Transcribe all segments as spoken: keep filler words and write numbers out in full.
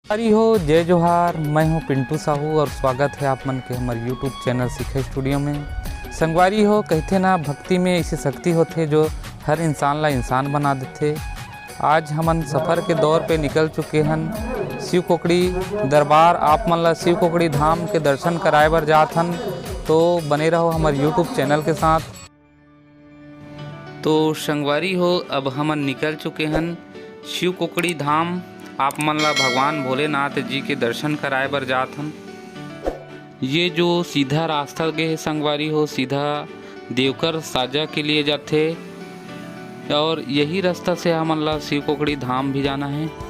संगवारी हो, जय जोहार। मैं हूं पिंटू साहू और स्वागत हे आप मन के हमर YouTube चैनल सीखे स्टूडियो में। संगवारी हो, कहिथे ना, भक्ति में ऐसी शक्ति होथे जो हर इंसान ला इंसान बना देथे। आज हमन सफर के दौर पे निकल चुके हन शिव कोकड़ी दरबार। आप मन ला शिव कोकड़ी धाम के दर्शन कराए बर जात हन, तो बने रहो हमर YouTube चैनल के साथ। तो संगवारी हो, अब हमन निकल चुके हन शिव कोकड़ी धाम। आप मन ला भगवान भोलेनाथ जी के दर्शन कराए बर जात हन। ये जो सीधा रास्ता गे हे संगवारी हो, सीधा देवकर साजा के लिए जाथे और यही रास्ता से हमन ला शिव कोकड़ी धाम भी जाना है।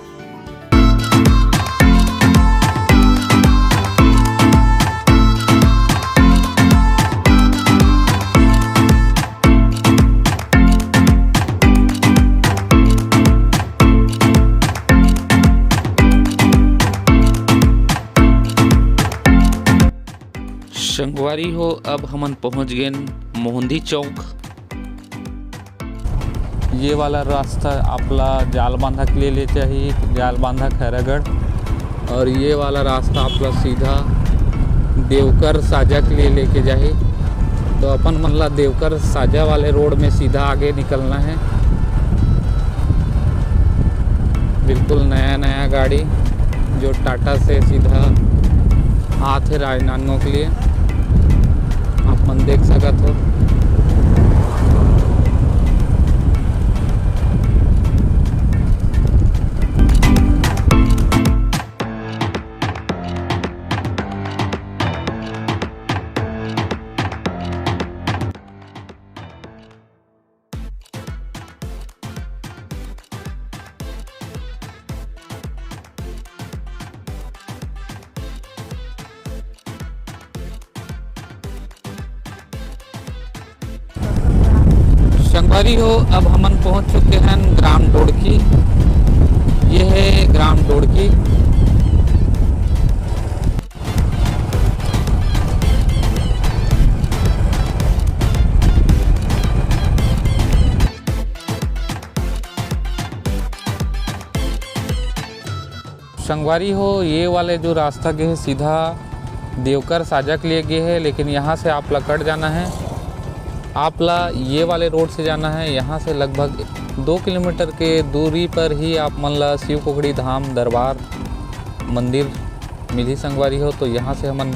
संगवारी हो, अब हमन पहुंच गेन मोहंदी चौक। ये वाला रास्ता आपला जालबांधा के लिए ले जाही, जालबांधा खैरागढ़, और ये वाला रास्ता आपला सीधा देवकर साजा के लिए लेके जाही। तो अपन मन ला देवकर साजा वाले रोड में सीधा आगे निकलना है। बिल्कुल नया नया गाड़ी जो टाटा से सीधा आथे राजनांदगांव के लिए, आप मन देख सकत हो। संगवारी हो, अब हमन पहुंच चुके हैं ग्राम डोड़की। ये है ग्राम डोड़की। संगवारी हो, ये वाले जो रास्ता गे हे, सीधा देवकर साजा के लिए गे हे, लेकिन यहाँ से आप ला कट जाना है। आप ला ये वाले रोड से जाना है। यहाँ से लगभग दो किलोमीटर के दूरी पर ही आप मन ला शिव कोकड़ी धाम दरबार मंदिर मिलही संगवारी हो। तो यहाँ से हमन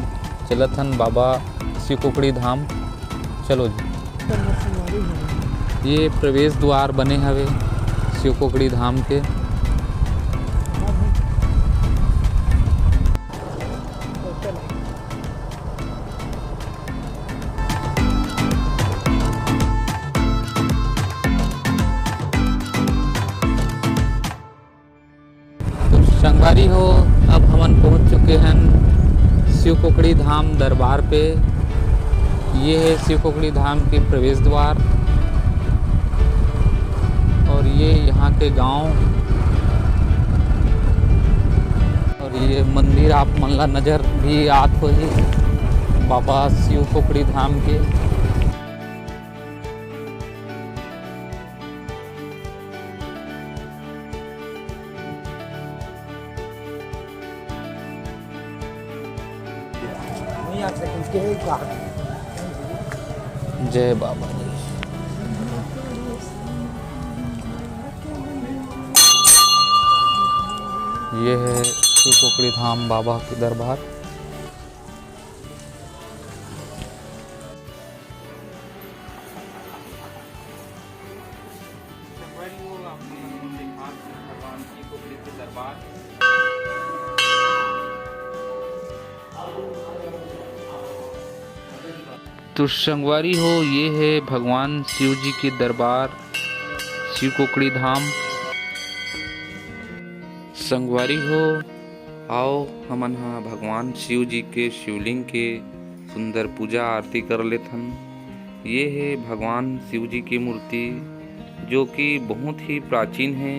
चलत हन बाबा शिव कोकड़ी धाम। चलो जी। ये प्रवेश द्वार बने हवे शिव कोकड़ी धाम के। तो संगवारी हो, अब हमन पहुंच चुके हैं शिव कोकड़ी धाम दरबार पे। ये है शिव कोकड़ी धाम के प्रवेश द्वार और ये यहाँ के गांव और ये मंदिर आप मन ला नजर भी आत होही बाबा शिव कोकड़ी धाम के। जय बाबा जी। ये है शिव कोकड़ी धाम बाबा के दरबार। तो संगवारी हो, ये है भगवान शिव जी के दरबार, शिव कोकड़ी धाम। संगवारी हो, आओ, हमन ह भगवान शिव जी के शिवलिंग के सुंदर पूजा आरती कर लेथन। ये हे भगवान शिव जी की मूर्ति, जो कि बहुत ही प्राचीन हे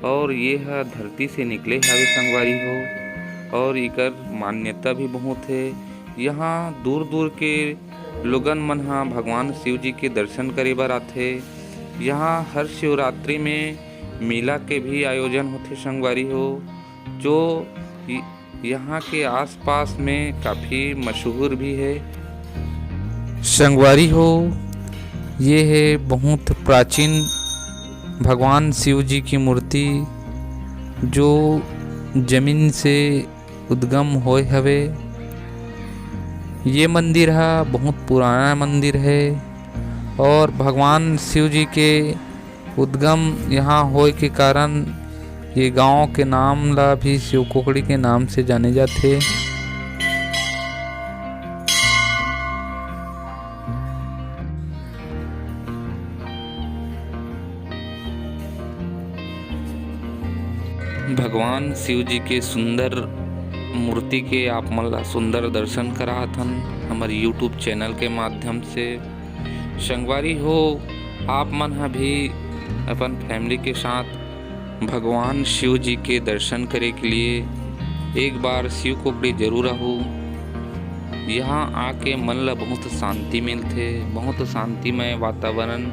और ये ह धरती से निकले हवे संगवारी हो, और इकर मान्यता भी बहुत हे। यहाँ दूर-दूर के लोगन मन ह भगवान शिव जी के दर्शन करे बर आथे। यहाँ हर शिवरात्रि में मेला के भी आयोजन होथे संगवारी हो। जो य-, यहाँ के आसपास में काफ़ी मशहूर भी है। संगवारी हो, ये है बहुत प्राचीन भगवान शिव जी की मूर्ति, जो जमीन से उद्गम होए हवे। ये मंदिर ह बहुत पुराना मंदिर है और भगवान शिव जी के उद्गम यहाँ होए के कारण ये गांव के नाम ला भी शिव कोकड़ी के नाम से जाने जाथे। भगवान शिव जी के सुंदर मूर्ति के आप मन ला सुंदर दर्शन करात हन हमर YouTube चैनल के माध्यम से। संगवारी हो, आप मन ह भी अपन फैमिली के साथ भगवान शिव जी के दर्शन करे के लिए एक बार शिव कोकड़ी जरूर आहू। यहाँ आके मन ला बहुत शांति मिलथे, बहुत शांतिमय वातावरण।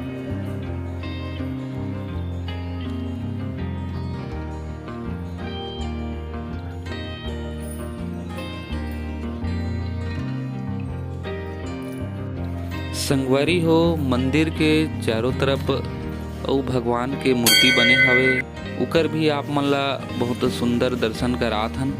संगवारी हो, मंदिर के चारों तरफ अउ भगवान के मूर्ति बने हवे, उकर भी आप मन ला बहुत सुंदर दर्शन करात हन।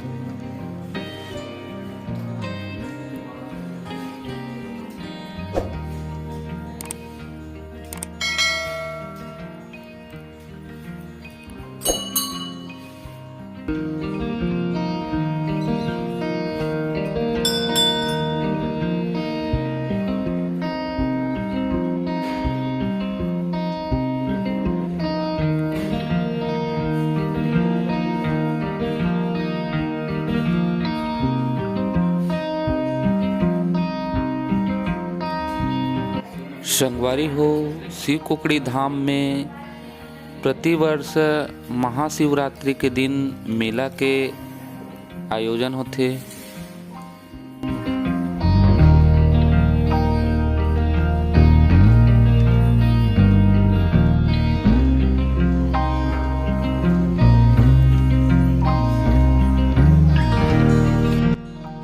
संगवारी हो, शिव कोकड़ी धाम में प्रतिवर्ष महाशिवरात्रि के दिन मेला के आयोजन होथे।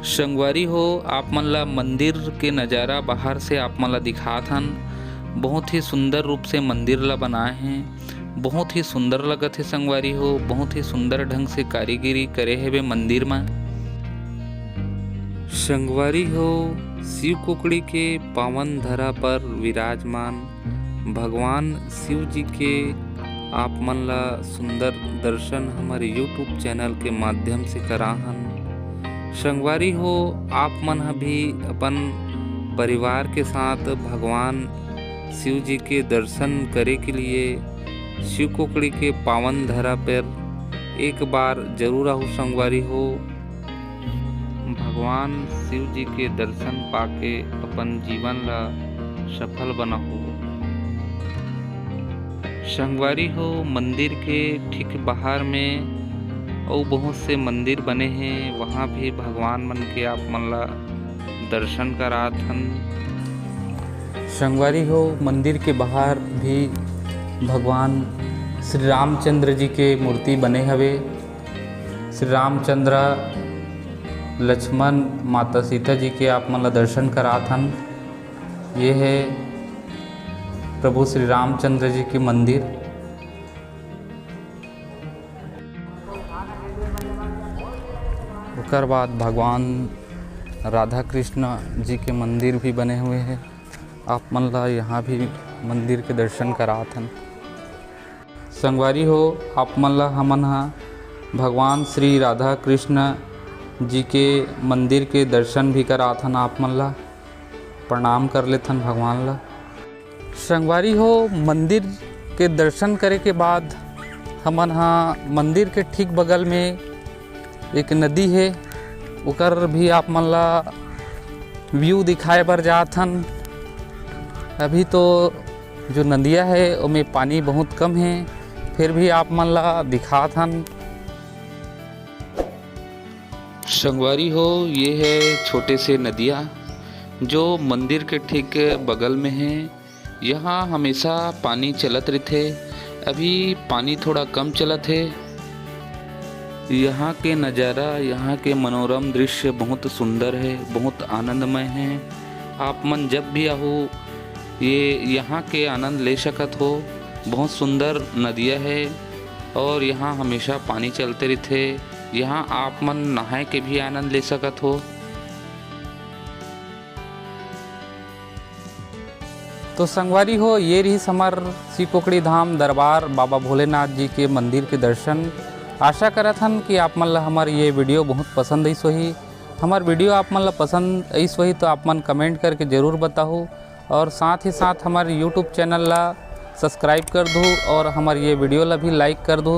संगवारी हो, आप मन ला मंदिर के नजारा बाहर से आप मन ला दिखात हन। बहुत ही सुंदर रूप से मंदिर ला बनाए हैं। बहुत ही सुंदर लगत हे संगवारी हो, बहुत ही सुंदर ढंग से कारीगरी करे हेबे मंदिर म। संगवारी हो, शिव कोकड़ी के पावन धरा पर विराजमान भगवान शिव जी के आप मन ला सुंदर दर्शन हमर YouTube चैनल के माध्यम से कराहन। संगवारी हो, आप मन ह भी अपन परिवार के साथ भगवान शिव जी के दर्शन करे के लिए शिव कोकड़ी के पावन धरा पर एक बार जरूर आहू संगवारी हो। भगवान शिव जी के दर्शन पाके अपन जीवन ला सफल बनाहू। संगवारी हो, मंदिर के ठीक बाहर में अउ बहुत से मंदिर बने हैं, वहाँ भी भगवान मन के आप मन ला दर्शन करात हन। संगवारी हो, मंदिर के बाहर भी भगवान श्री रामचंद्र जी के मूर्ति बने हवे। श्री रामचंद्र, लक्ष्मण, माता सीता जी के आप मन ला दर्शन करात हन। ये है प्रभु श्री रामचंद्र जी के मंदिर। ओकर बाद भगवान राधा कृष्ण जी के मंदिर भी बने हुए हैं। आप मन ला यहाँ भी मंदिर के दर्शन करात हन। संगवारी हो, आप मन ला हमन ह भगवान श्री राधा कृष्ण जी के मंदिर के दर्शन भी करात हन। आप मन ला प्रणाम कर लेथन भगवान ला। संगवारी हो, मंदिर के दर्शन करे के बाद हमन ह मंदिर के ठीक बगल में एक नदी हे, ओकर भी आप मन ला व्यू दिखाए बर जात हन। अभी तो जो नदिया हे, ओमे पानी बहुत कम हे, फिर भी आप मन ला दिखात हन। संगवारी हो, ये है छोटे से नदिया, जो मंदिर के ठीक बगल में है। यहाँ हमेशा पानी चलत रहिथे। अभी पानी थोड़ा कम चलत हे। यहाँ के नज़ारा, यहाँ के मनोरम दृश्य बहुत सुंदर है, बहुत आनंदमय है। आप मन जब भी आहू, ये यहाँ के आनंद ले सकत हो। बहुत सुंदर नदिया है और यहाँ हमेशा पानी चलते रहिथे। यहाँ आप मन नहाए के भी आनंद ले सकत हो। तो संगवारी हो, ये रहिस हमर सिकोकड़ी धाम दरबार बाबा भोलेनाथ जी के मंदिर के दर्शन। आशा करत हन कि आप मन ला हमर ये वीडियो बहुत पसंद आइस होही। हमर वीडियो आप मन ला पसंद आइस होही तो आप मन कमेंट करके जरूर बताहू और साथ ही साथ हमर YouTube चैनल ला सब्सक्राइब कर दू और हमर ये वीडियो ला भी लाइक कर दू।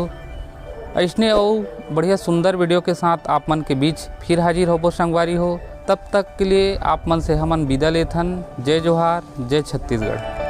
अइसने अउ बढ़िया सुंदर वीडियो के साथ आप मन के बीच फिर हाजिर होबो संगवारी हो। तब तक के लिए आप मन से हमन विदा लेथन। जय जोहार, जय छत्तीसगढ़।